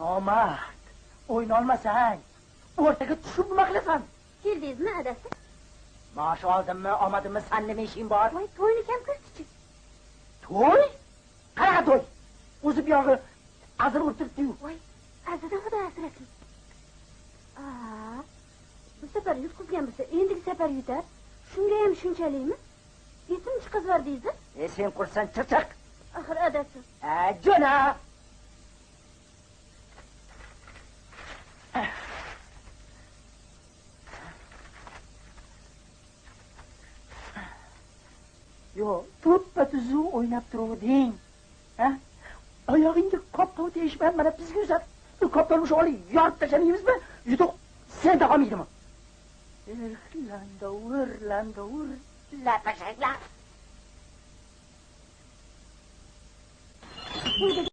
Nomard, o'ynolmasang, o'rtaga tushib nima qilasan? Keldingizmi adasi? Maosh oldimmi, olmadimmi, san nima ishing bor? Voy, to'yni kam ko'rdichi. To'y? Qanaqa to'y? O'zi bu yog'i azir urib turibdi-yu. Voy, azirdan Xudo asrasin. Bu safar yutqizgan bo'lsa, endigi safar yutar. Shunga ham shunchalikmi? Yetim chiqizvar deysiz? Sen qursan chirchiq. Axir adasi. Jo'na. Yo'q, to'ppa tuzuv o'ynab turuvding. Ha? Oyog'ingga koptok tegishman, mana bizga uzat. Bu koptokni o'sha olib yorib tashlamaymizmi? Yutuq senda qolmaydimi? Irlanda, urlanda, urla tashla.